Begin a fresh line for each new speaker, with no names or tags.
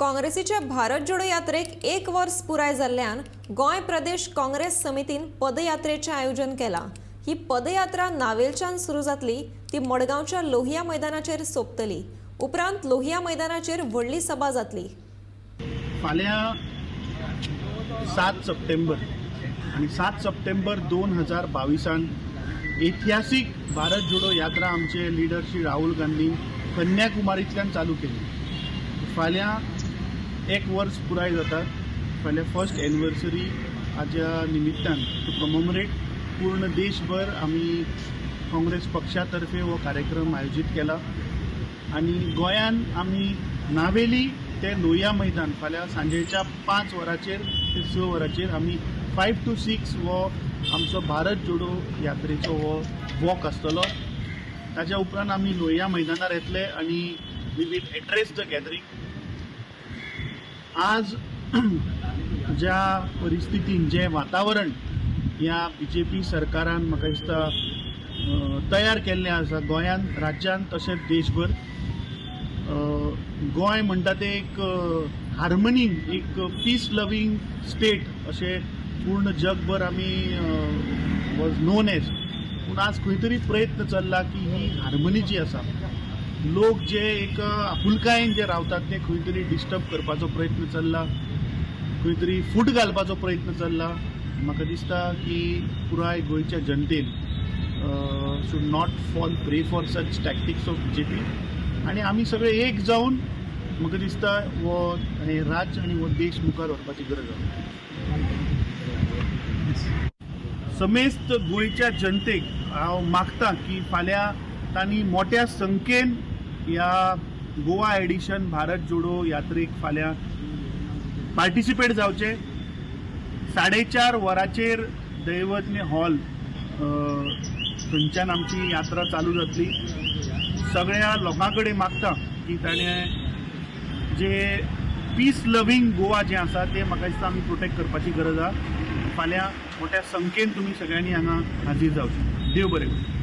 काँग्रेसीच्या भारत जोडो यात्रेक एक वर्स पुराय जाल्ल्यान गोंय प्रदेश काँग्रेस समितीन पदयात्रेचें आयोजन केलां. ही पदयात्रा नावेलच्यान सुरू जातली, ती मडगांवच्या लोहिया मैदानाचेर सोंपतली. उपरांत लोहिया मैदानाचेर व्हडली सभा जातली.
फाल्यां 7 सप्टेंबर आनी 7 सप्टेंबर 2022न इतिहासीक भारत जोडो यात्रा आमचे लिडर श्री राहुल गांधीन कन्याकुमारींतल्यान चालू केली. फाल्यां एक वर्स पुराय जाता. फाल्यां फर्स्ट एनिवर्सरी हाज्या निमित्तान टू कॉमेमोरेट पूर्ण देशभर आमी काँग्रेस पक्षा तर्फे हो कार्यक्रम आयोजीत केला आनी गोंयान आमी नावेली ते लोहिया मैदान फाल्यां सांजेच्या 5 वरांचेर ते 6 वरांचेर आमी 5 टू 6 हो आमचो भारत जोडो यात्रेचो हो वॉक आसतलो. ताज्या उपरांत आमी लोहिया मैदानार येतले आनी we will address the gathering. आज ज्या परिस्थितीन, जें वातावरण ह्या बीजेपी सरकारान म्हाका दिसता तयार केल्लें आसा गोंयांत, राज्यांत तशेंच देशभर, गोंय म्हणटा तें एक हार्मनी, एक पीस लवींग स्टेट अशें पूर्ण जगभर आमी वॉज नोन एज. पूण आज खंय तरी प्रयत्न चल्ला की ही हार्मनी जी आसा, लोक जे एक आपुलकायेन जे रावतात, ते खंय तरी डिस्टर्ब करपाचो प्रयत्न चल्ला, खंय तरी फूट घालपाचो प्रयत्न चल्ला. म्हाका दिसता की पुराय गोंयच्या जनतेन should not fall prey for such tactics of BJP आनी आमी सगळे एक जावन म्हाका दिसता हो हें राज्य आनी हो देश मुखार व्हरपाची गरज आसा. समेस्त गोंयच्या जनतेक हांव मागता की फाल्यां तांणी मोठ्या संख्येन ह्या गोवा एडिशन भारत जोडो यात्रेक फाल्यां पार्टिसिपेट जावचे. 4:30 वरांचेर दैवज्ञ हॉल थंयच्यान आमची यात्रा चालू जातली. सगळ्या लोकां कडेन मागता की ताणें जे पीस लवींग गोवा जें आसा तें म्हाका दिसता आमी प्रोटेक्ट करपाची गरज आसा. फाल्यां मोठ्या संख्येन तुमी सगळ्यांनी हांगा हाजीर जावचें. देव बरें करूं.